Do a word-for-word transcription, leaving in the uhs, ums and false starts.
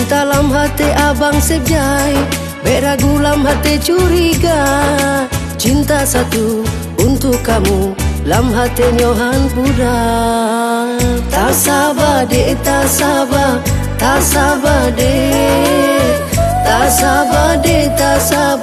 Dalam hati abang sép jai, bék ragu lam hati curiga. Cinta satu untuk kamu, lam hati nyoe han pura. Tak sabar dek, tak sabar, tak sabar dek. Tak sabar dek, tak sabar.